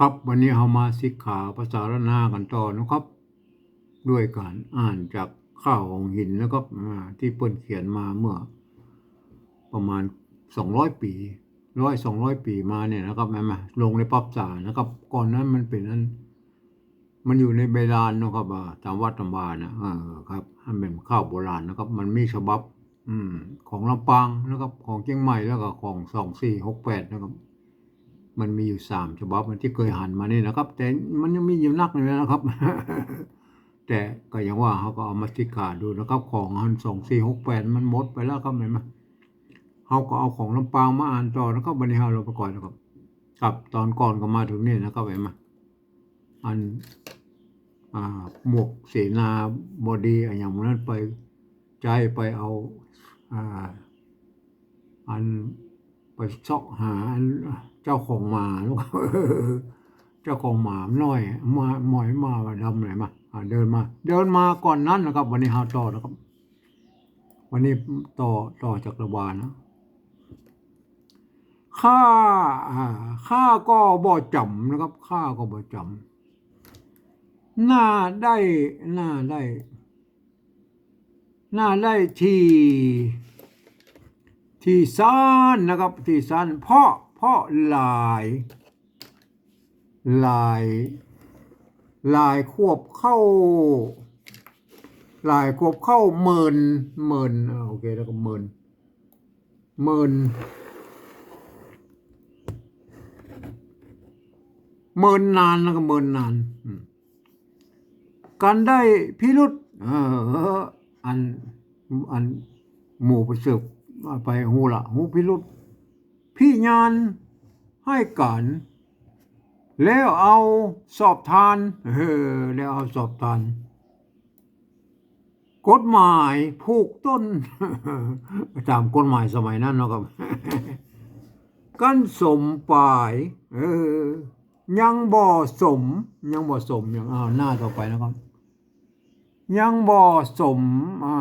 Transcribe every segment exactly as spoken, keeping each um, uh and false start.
ครับ วันนี้เฮามาสิกขาภาษาล้านนากั๋นต่อนะครับ ด้วยก๋านอ่านจากข้าวของหินนะครับ อ่า ตี้เปิ้นเขียนมาเมื่อประมาณสองร้อยปี๋ ร้อยสองร้อยปี๋มาเนี่ยนะครับ แม่นบ่ ลงในปรัชญานะครับ ก่อนนั้นมันเป๋นอัน มันอยู่ในใบลานนะครับ อ่า ต๋ามวัดต๋ามวานะ เออ ครับ อันเป๋นข้าวโบราณนะครับ มันมีฉบับ อืม ของลำปางนะครับ ของเจียงใหม่ แล้วก็ของสองสี่หกแปดนะครับ มันมีอยู่สามฉบับ อันตี้เกยหันมานี่นะครับ แต่มันยังมีอยู่นักเลยนะครับ แต่ก็อย่างว่า เฮาก็เอามาสิกขาดูนะครับ ของอันสองสี่หกแปดมันหมดไปแล้วครับ แม่นบ่ เฮาก็เอาของลำปางมาอ่านต่อนะครับ วันนี้เฮาลาไปก่อนนะครับ ครับ ต๋อนก่อนก็มาเถิงนี่นะครับ แม่นบ่ อัน อ่า หมวกเสนาบดีอะหยังหมู่นั้นไป ใจ๊ไปเอา อ่า อันไปเซาะหาอันเจ้าของหมา เจ้าของหมาน้อย หมา หมอยหมาดำไหนมา อ่า เดินมา เดินมาก่อนนั้นนะครับ วันนี้เฮาต่อนะครับ วันนี้ต่อ ต่อจากตะวานะ ข้า อ่า ข้าก็บ่จ๋ำนะครับ ข้าก็บ่จ๋ำ หน้าได้ หน้าได้ หน้าได้ตี้ ตี้ซานนะครับ ตี้ซาน เพราะ เพราะหลาย หลาย หลายขวบเข้า หลายขวบเข้าเมิน เมิน อ่า โอเค แล้วก็เมิน เมิน เมินนาน แล้วก็เมินนาน อืม กันได้พิรุธ เออ อัน อันหมู่ไปสืบไปฮู้ละ ฮู้พิรุธ พิญาณให้ก๋าน แล้วเอาสอบทาน เออ แล้วเอาสอบทาน กฎหมายผูกต้น ต๋ามกฎหมายสมัยนั้นเนาะครับ กันสมปาย เออ ยังบ่สม ยังบ่สม ยัง อ้าว หน้าต่อไปนะครับ ยังบ่สม อ่า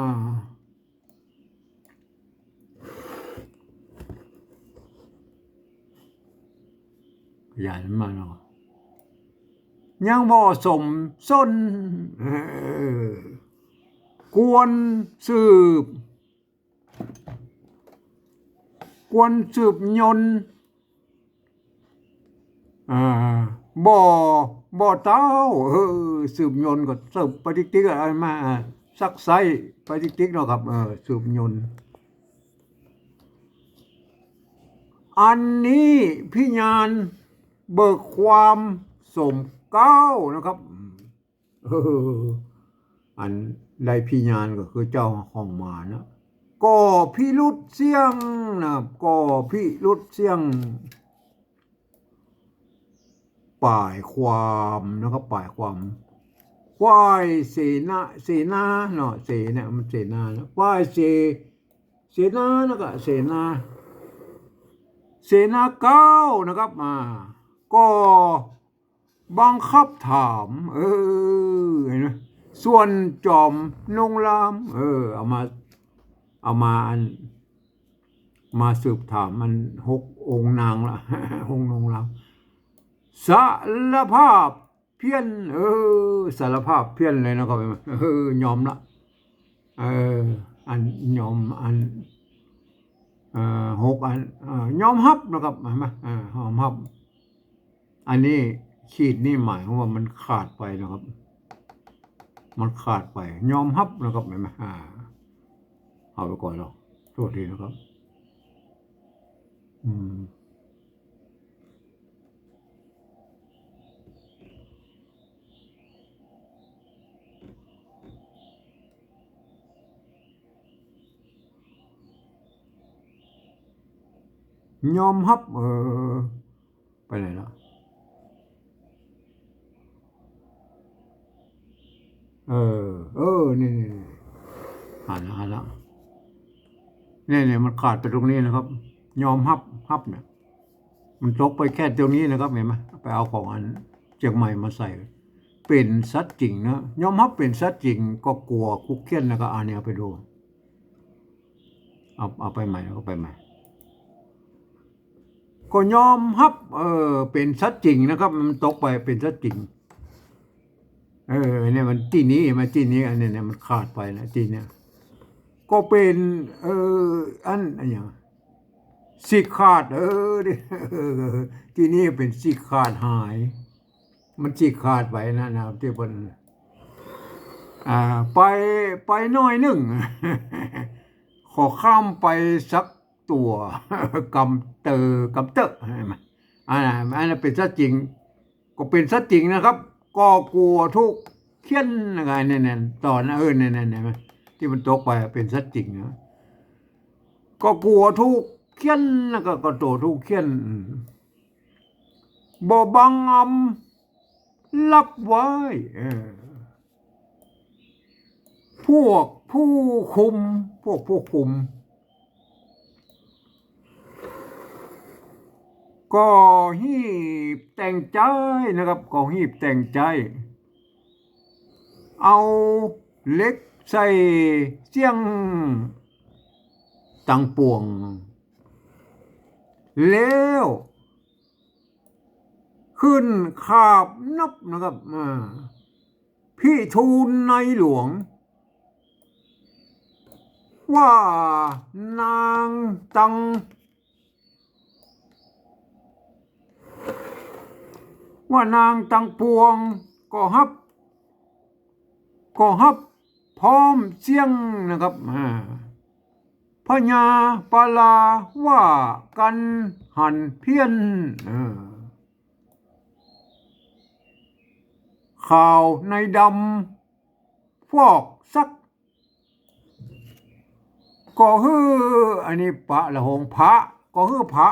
ขยายมันมาเนาะ ยังบ่สมส้น เออ ควรสืบ ควรสืบยนต์ อ่า บ่ บ่เต้า เออ สืบยนต์ก็สืบไปติ๊กๆ อะ เอามา อ่า ซักไซ้ไปติ๊กๆ เนาะครับ เออ สืบยนต์ อันนี้พิญาณเบิกความสมเกล้านะครับ เออ อันได้พิญาณก็คือเจ้าของหมานะ ก็พิรุธเสี้ยงนะครับ ก็พิรุธเสี้ยง ป่ายความนะครับ ป่ายความ ฝ่ายเสนา เสนาเนาะ เสเนี่ยมันเสนานะ ฝ่ายเส เสนานะก็เสนา เสนาเกล้านะครับ อ่า ก็ บังคับถาม เออ เห็นไหม ส่วนจอมนงราม เออ เอามา เอามาอัน มาสืบถามอันหกองค์นางละ หกนงราม สารภาพเพี้ยน เออ สารภาพเพี้ยนเลยนะครับ เออ ยอมละ เออ อันยอมอัน เอ่อ หกอัน เอ่อ ยอมฮับนะครับ หันก่อ เอ่อ ยอมฮับ อันนี้ขีดนี่หมายความว่ามันขาดไปนะครับ มันขาดไป ยอมฮับนะครับ หันก่อ อ่า เอาไปก่อนเนาะ โต้ษทีนะครับ อืม ยอมฮับ เออ ไปไหนละ เออ เออ นี่ นี่ นี่ หันละ หันละ เนี่ย เนี่ย มันขาดไปตรงนี้นะครับ ยอมฮับ ฮับเนี่ย มันตกไปแค่ตรงนี้นะครับ หันก่อ ไปเอาของอันเจียงใหม่มาใส่ เป๋นสัตว์จริงนะ ยอมฮับเป๋นสัตว์จริง ก็กั๋วคุกเคี้ยน แล้วก็อันนี้เอาไปดู เอา เอาไปใหม่ แล้วก็ไปใหม่ ก็ยอมฮับ เออ เป๋นสัตว์จริงนะครับ มันตกไปเป๋นสัตว์จริง เออ เนี่ยมันตี้นี้ เห็นไหม ตี้นี้ อันนี้เนี่ยมันขาดไปนะ ตี้เนี่ย ก็เป๋น เออ อัน อันหยัง ฉีกขาด เออ เออ ตี้นี้เป๋นฉีกขาดหาย มันฉีกขาดไปนะ นะ ตี้เปิ้น อ่า ไป ไปหน้อยนึ่ง ขอข้ามไปสักตั๋ว กำเตอ กำเต๊อะ อันนั้น อันนั้นเป๋นสัตว์จริง ก็เป๋นสัตว์จริงนะครับ ก็กั๋วถูกเฆี่ยนนะครับ เนี่ยๆ ต๋อน เออ เนี่ยๆ เห็นไหม ตี้มันตกไปเป๋นสัตว์จริงนะ ก็กั๋วถูกเฆี่ยน แล้วก็ ก็กั๋วถูกเฆี่ยน อืม บ่บังอำ ฮับไว้ เออ พวกผู้คุม พวกผู้คุม ก็ฮีบแต่งใจ๊นะครับ ก็ฮีบแต่งใจ๊ เอาเหล็กใส่เสี้ยงตังปวง แล้ว ขึ้นขาบนับนะครับ อ่า พิทูลในหลวง ว่านางตัง ว่านางตังปวงก็ฮับ ก็ฮับพร้อมเสี้ยงนะครับ อ่า พญาปาลาว่ากั๋นหันเพี้ยน เออ ข่าวในดำฟอกซัก ก็หื้อ อันนี้ปะละหง พระ ก็หื้อพระ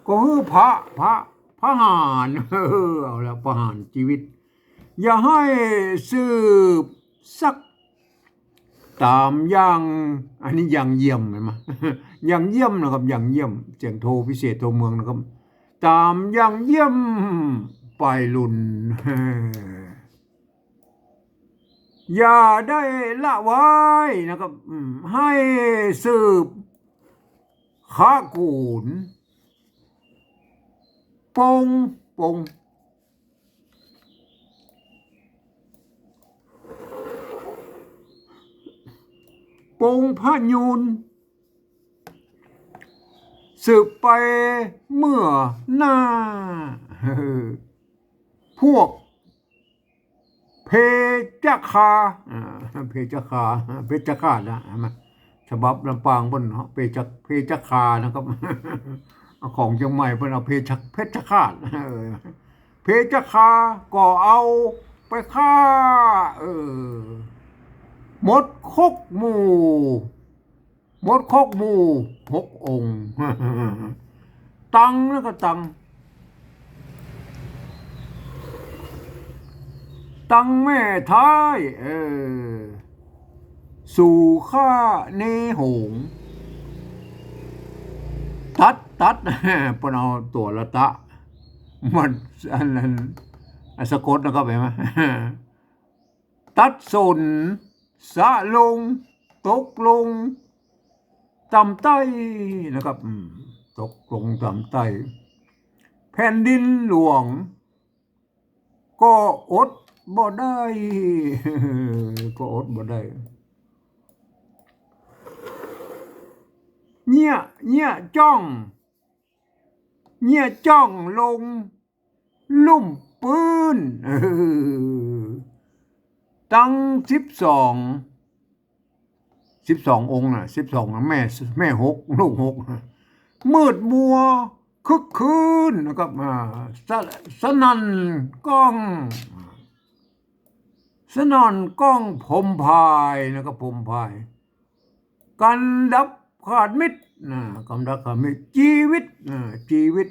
ก็หื้อพระ พระ ประหาร เออ เอาละ ประหารจีวิต อย่าหื้อสืบซัก ต๋ามอย่าง อันนี้อย่างเยี่ยม หันก่อ อย่างเยี่ยมนะครับ อย่างเยี่ยม เสียงโทพิเศษโทเมืองนะครับ ต๋ามอย่างเยี่ยมไปรุ่น อย่าได้ละไว้นะครับ อืม หื้อสืบขะกู๋น ปง ปง ปงพะยูน สืบไปเมื่อหน้า พวก เพชฌฆา อ่า เพชฌฆา เพชฌฆาตนะ หันก่อ ฉบับลำปางเปิ้นเนาะ เพชฌ เพชฌฆานะครับ เอาของเจียงใหม่เปิ้นเอาเพชฌ เพชฌฆาต เออ เพชฌฆาก็เอาไปฆ่า เออ หมดครบหมู่ หมดครบหมู่หกองค์ ตังแล้วก็ตัง ตังแม่ท้าย เออ สู่ฆ่าเนหง ตัด ตัด เปิ้นเอาตั๋วละตะ มัน อันนั้น อันสะกดนะครับ หันก่อ ตัดสนสะลง ตกลงตำใต้นะครับ อืม ตกลงตำใต้ แผ่นดินหลวง ก็อดบ่ได้ ก็อดบ่ได้ เยียะ เยียะจ้อง เยียะจ้องลงลุ่มปื้น เออ ตังสิบสอง สิบสององค์นะ สิบสองนะ แม่ แม่หก ลูกหก มืดมัวครึกครื้นนะครับ อ่า สะ สนั่นก้อง สนั่นก้องพรมพายนะครับ พรมพาย กันดับขาดมิตรนะ กันดับขาดมิตร จีวิตนะ จีวิต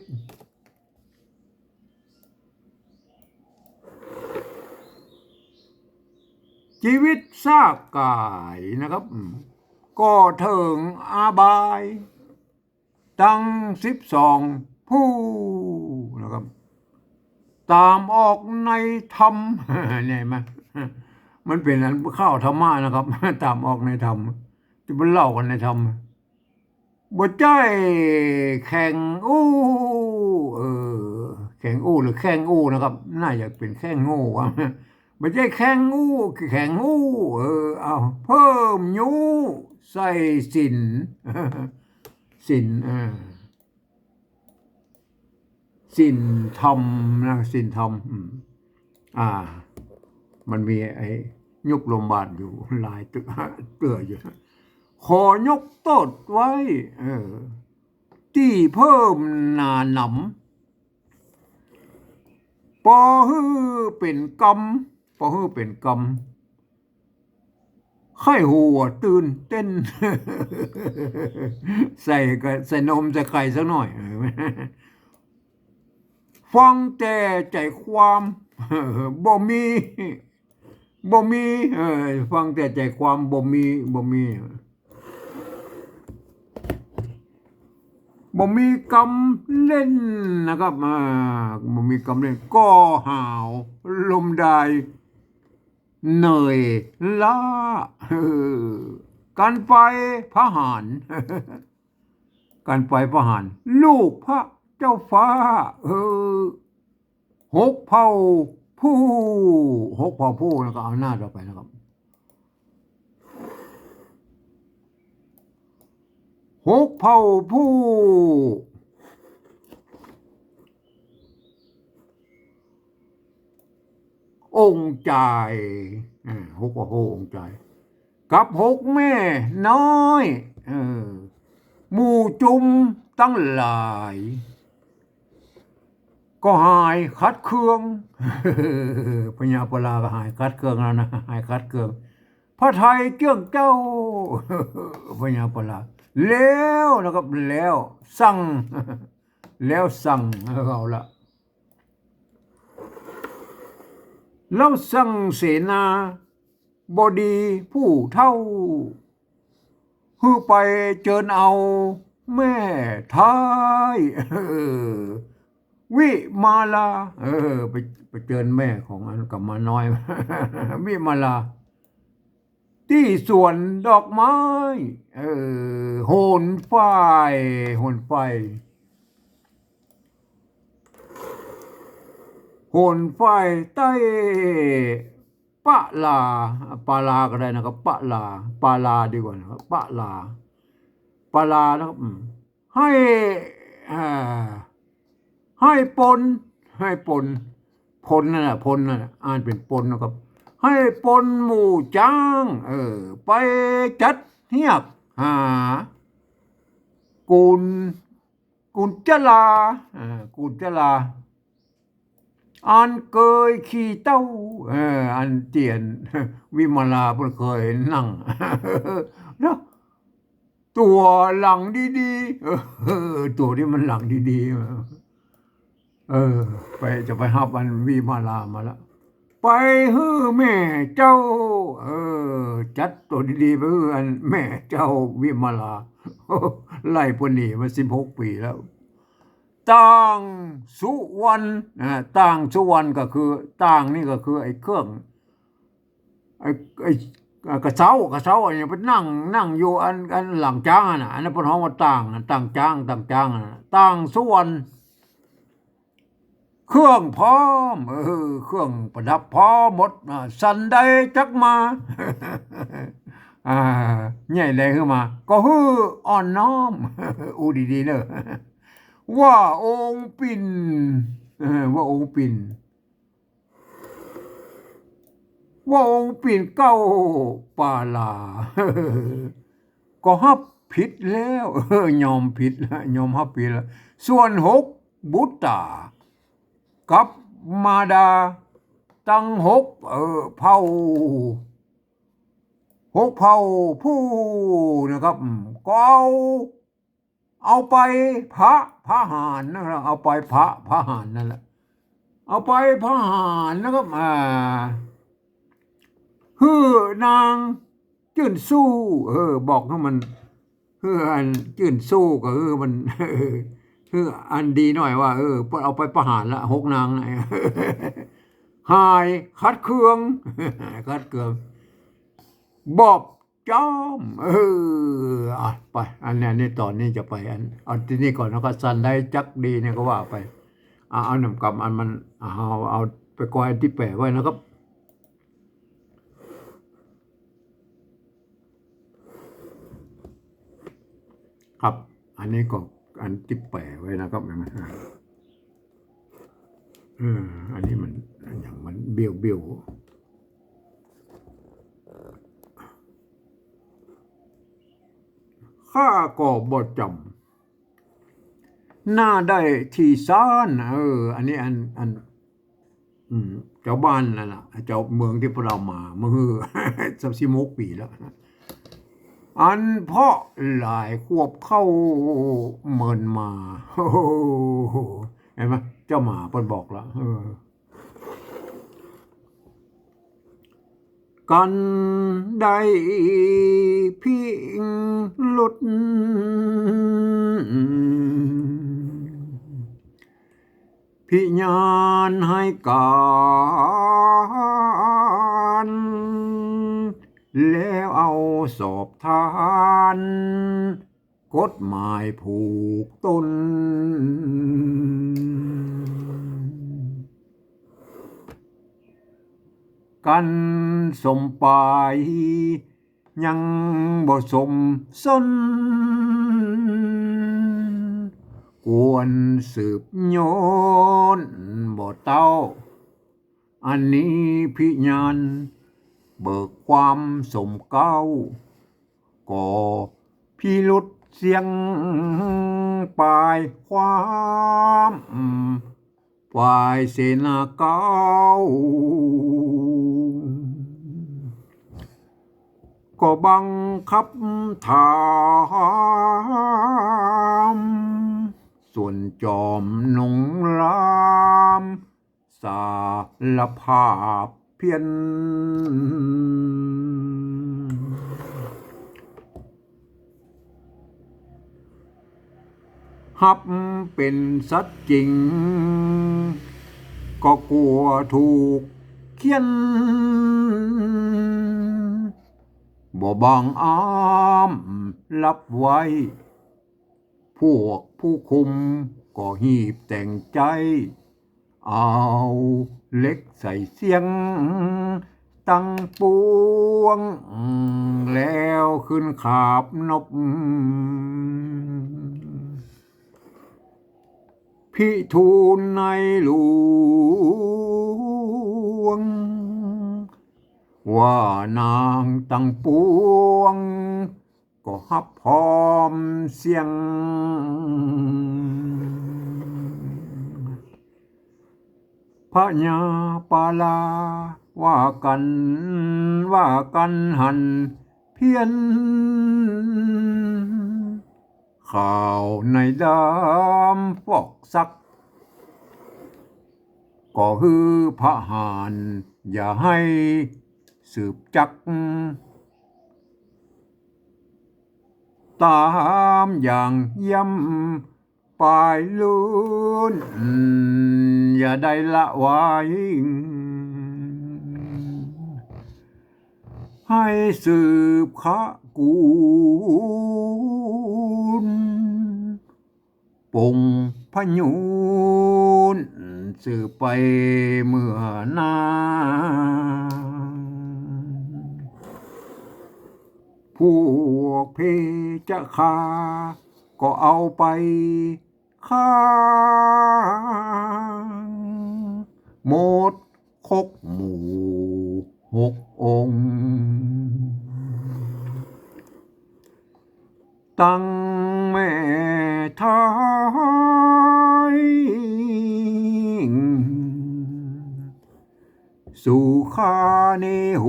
จีวิตซากก๋ายนะครับ อืม ก็เถิงอบาย ตังสิบสองผู้นะครับ ต๋ามออกในธรรม เนี่ย หันก่อ มันเป๋นอันเข้าธรรมะนะครับ ต๋ามออกในธรรม ตี้เปิ้นเล่ากั๋นในธรรม บ่ใจ้แข่งอู้ เออ แข่งอู้หรือแข่งอู้นะครับ น่าจะเป๋นแข่งอู้อะ บ่ใจ้แข่งอู้ แข่งอู้ เออ เอา เพิ่มยู้ ใส่ศีล ศีล เออ ศีลธรรมนะ ศีลธรรม อืม อ่า มันมีไอ้ยุบโรงบาลอยู่หลายเตื้อ เตื้ออยู่ ขอยกโต้ษไว้ เออ ตี้เพิ่มหนาหนำ ปอหื้อเป๋นกำ ปอหื้อเป๋นกำ ใค่หัวตื่นเต้น ใส่กะ ใส่นมใส่ไข่สักหน่อย ฟังแต่ใจ๋ความ บ่มี บ่มี เออ ฟังแต่ใจ๋ความ บ่มี บ่มี บ่มีกำเล่นนะครับ อ่า บ่มีกำเล่น ก็หาวลมดาย เหนื่อยล้า เออ กันไปพหาร กันไปพหาร ลูกพระเจ้าฟ้า เออ หกเผ่าผู้ หกเผ่าผู้ แล้วก็เอาหน้าต่อไปนะครับ หกเผ่าผู้ องค์จาย อ่า หกเผ่าผู้องค์จาย กับหกแม่น้อย เออ หมู่จุมตังหลาย ก็หายขัดเคือง พญาปลาก็หายขัดเคืองแล้วนะ หายขัดเคือง พระทัยเจื้องเจ้า พญาปลา แล้วนะครับ แล้วสั่ง แล้วสั่ง เอาละ แล้วสั่งเสนาบดีผู้เฒ่า หื้อไปเจิญเอาแม่ท้าย เออ วิมาลา เออ ไป ไปเจิญแม่ของอันกำมาน้อย วิมาลา ตี้สวนดอกไม้ เออ โหนฝ้าย โหนฝ้าย โหนฝ้ายใต้ปะลา ปาลาก็ได้นะครับ ปะลา ปาลาดีกว่านะครับ ปะลา ปาลานะครับ อืม ให้ อ่า ให้ปน ให้ปน ปนนั่นแหละ ปนนั่นแหละ อ่านเป๋นปนนะครับ ให้ปนหมู่จ๊าง เออ ไปจัดเฮียกหา กุญ กุญจลา อ่า กุญจลา อันเกยขี่เต้า เออ อันเจียน วิมาลาเปิ้นเกยนั่ง เนาะ ตั๋วหลังดีๆ เออ ตั๋วตี้มันหลังดีๆ เออ ไป จะไปฮับอันวิมาลามาละ ไปหื้อแม่เจ้า เออ จัดตั๋วดีๆ ไปหื้ออันแม่เจ้าวิมาลา ไล่เปิ้นหนีมาสิบหกปี๋แล้ว ต่างสุวรรณ นะ ต่างสุวรรณก็คือ ต่างนี่ก็คือไอ้เครื่อง ไอ้ ไอ้ อ่า กระเซ้า กระเซ้าอันนี้ไปนั่ง นั่งอยู่อัน อันหลังจ๊างอะนะ อันนั้นเปิ้นฮ้องว่าต่างอะ ต่างจ๊าง ต่างจ๊างอะนะ ต่างสุวรรณ เครื่องพร้อม เออ เครื่องประดับพร้อมหมด อ่า สันใดจักมา อ่า ใหญ่ใดหื้อมา ก็หื้ออ่อนน้อม อู้ดีๆ เน่อ ว่าองค์ปิ่น เออ ว่าองค์ปิ่น ว่าองค์ปิ่นเก้าปาลา ก็ฮับผิดแล้ว ยอมผิดแล้ว ยอมฮับผิดแล้ว ส่วนหกบุตรา กับมารดาตังหก เออ เผ่า หกเผ่าผู้นะครับ อืม ก็เอา เอาไปพระ พระหารนะครับ เอาไปพระ พระหารนั่นแหละ เอาไปพระหารนะครับ อ่า หื้อนางจื้นสู้ เออ บอกหื้อมัน หื้ออันจื้นสู้ก็หื้อมัน หื้ออันดีหน่อยว่า เออ เอาไปประหารละ หกนางน่ะ หายขัดเคือง ขัดเคือง บอบ จอม เออ อ่ะ ไป อันนี้ อันนี้ต๋อนนี้จะไป อัน เอาตี้นี่ก่อน แล้วก็สันใดจักดีเนี่ยก็ว่าไป เอา เอานำกำอันมัน เอา เอาไปก้อยตี้แป๋ไว้นะครับ ครับ อันนี้ก็อันตี้แป๋ไว้นะครับ เห็นไหม เออ อันนี้มัน อย่างมันเบี้ยวๆ ข้าก็บ่จ๋ำ หน้าได้ตี้ศาล เออ อันนี้อัน อัน อืม เจ้าบ้านนั่นน่ะ เจ้าเมืองตี้พวกเฮามา เมื่อ สามสิบหกปี๋แล้ว อันเพราะหลายขวบเข้าเมินมา โอ้โห เห็นไหม เจ้าหมาเปิ้นบอกละ เออ กันได้พิรุธ พิญาณให้ก๋าน แล้วเอาสอบทาน กฎหมายผูกตน กันสมไป ยังบ่สมสน ควรสืบย้อนบ่เต้า อันนี้พิญาณเบิกความสมเกล้า ก็พิรุธเสี้ยงปายความ ฝ่ายเสนาเกล้า ก็บังคับถาม ส่วนจอมนงราม สารภาพเพี้ยน ฮับเป๋นสัตย์จริง ก็กั๋วถูกเฆี่ยน บ่บังอ้ามฮับไว้ พวกผู้คุมก็ฮีบแต่งใจ๊ เอาเหล็กใส่เสี้ยงตังปวง แล้วขึ้นขาบนบ พิทูลในหลวง ว่านางตังปวง ก็ฮับพร้อมเสี้ยง พญาปาลาว่ากั๋น ว่ากั๋นหันเพี้ยน ข่าวในดามฟอกซัก ก็หื้อประหารอย่าหื้อสืบจัก ต๋ามอย่างเยี่ยมปายลูน อย่าได้ละไว้ หื้อสืบขะกู๋น ปงพยูน สืบไปเมื่อหน้า พวกเพชฌฆา ก็เอาไป ข้างหมดครบหมู่หกองค์ ตังแม่ไทย สุขาในห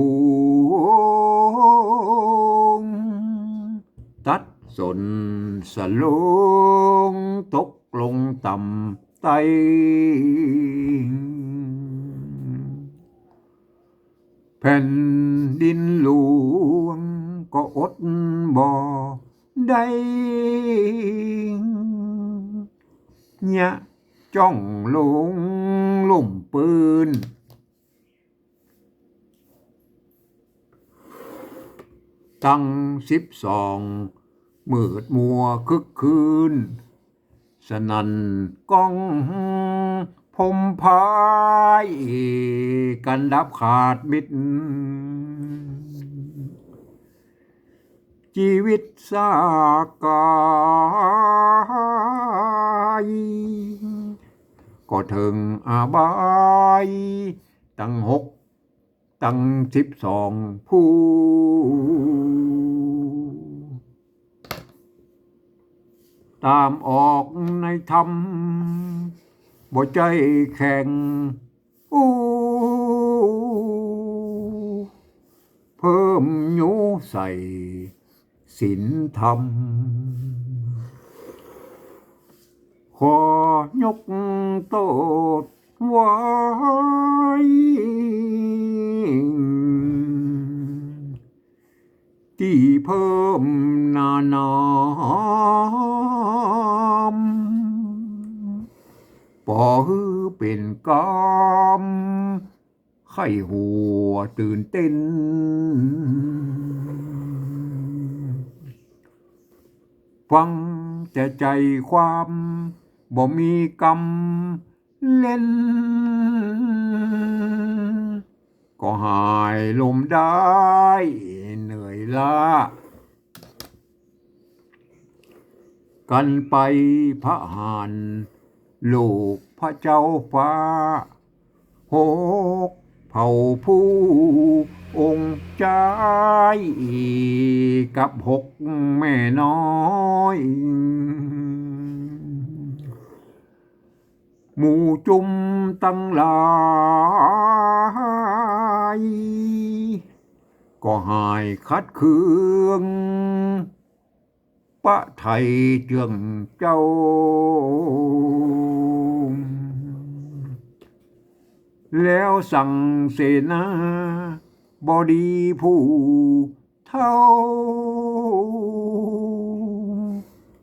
ง ตัดสนสลงตกลงต่ำไต้ แผ่นดินหลวงก็อดบ่ได้ เยียะจ้องลงลุ่มปืน ตังสิบสอง มืดมัวครึกครื้น สนั่นก้องพรมพายกั๋นดับขาดมิด จีวิตสากาย ก็เถิงอบายตังหก ตังสิบสองผู้ ต๋ามออกในธรรม บ่ใจ้แข่ง อู้ เพิ่มยูใส่ศีลธรรม ขอยกโต้ษไว้ ตี้เพิ่มหน้าน้ำ ปอหื้อเป๋นกรรม ใค่หัวตื่นเต้น ฟังแต่ใจ๋ความ บ่มีกำเล่น ก็หายลมได้เหนื่อยล้า กั๋นไปผะหารลูกพระเจ้าฟ้า หกเผ่าผู้องค์จาย กับหกแม่น้อย หมู่จุมตังหลาย ก็หายขัดเคือง ปะไทยเจื้องเจ้า แล้วสั่งเสนาบดีผู้เฒ่า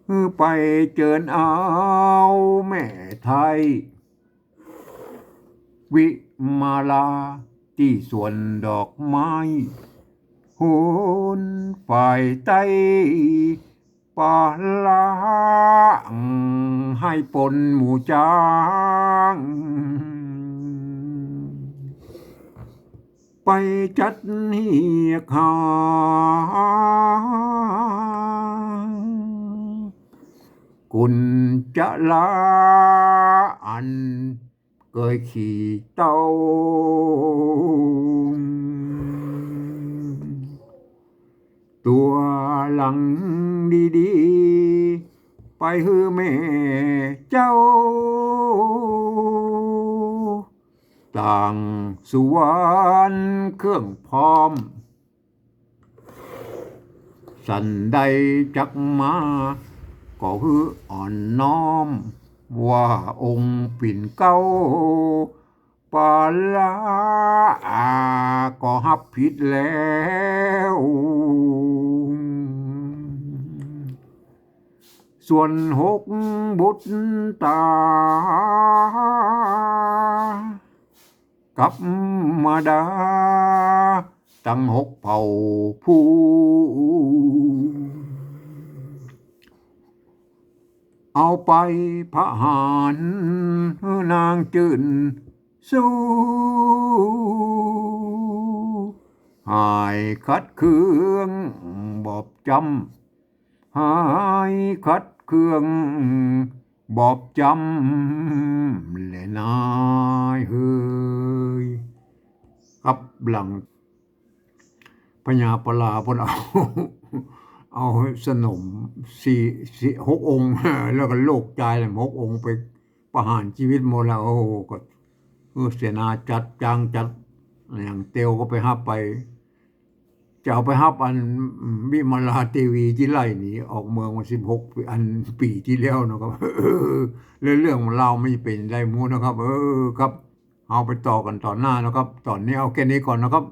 หื้อไปเจิญเอาแม่ไทย วิมาลาตี้สวนดอกไม้ หนฝ่ายใต้ ปาละ หื้อปนหมู่จ๊าง ไปจัดเฮียกหา กุญจละอันเกยขี่เต้า ตั๋วหลังดีๆ ไปหื้อแม่เจ้า ต่างสุวรรณเครื่องพร้อม สันใดจักมา ก็หื้ออ่อนน้อม ว่าองค์ปิ่นเกล้า ปาละ ก็ฮับผิดแล้ว ส่วนหกบุตรต๋า กับมาดา ตังหกเผ่าผู้ เอาไปผะหารนางจื้นสู้ หายขัดเคืองบอบจ๊ำ หายขัดเคืองบอบจ๊ำ แลนายเฮย กับหลัง พญาปลาเปิ้นเอา เอาสนมสี่ สี่ หกองค์ แล้วก็ลูกจายหกองค์ไปประหารจีวิตหมดแล้ว โอ้โห ก็ เออ เสนาจัด จ๊างจัด อย่างเตียวก็ไปฮับไป จะเอาไปฮับอันวิมาลาเตวีตี้ไล่หนีออกเมืองมาสิบหกปี๋ อันปี๋ตี้แล้วนะครับ เออ เรื่องราวมันจะเป๋นไดหมู่นะครับ เออ ครับ เอาไปต่อกั๋นต๋อนหน้านะครับ ต๋อนนี้เอาแค่นี้ก่อนนะครับ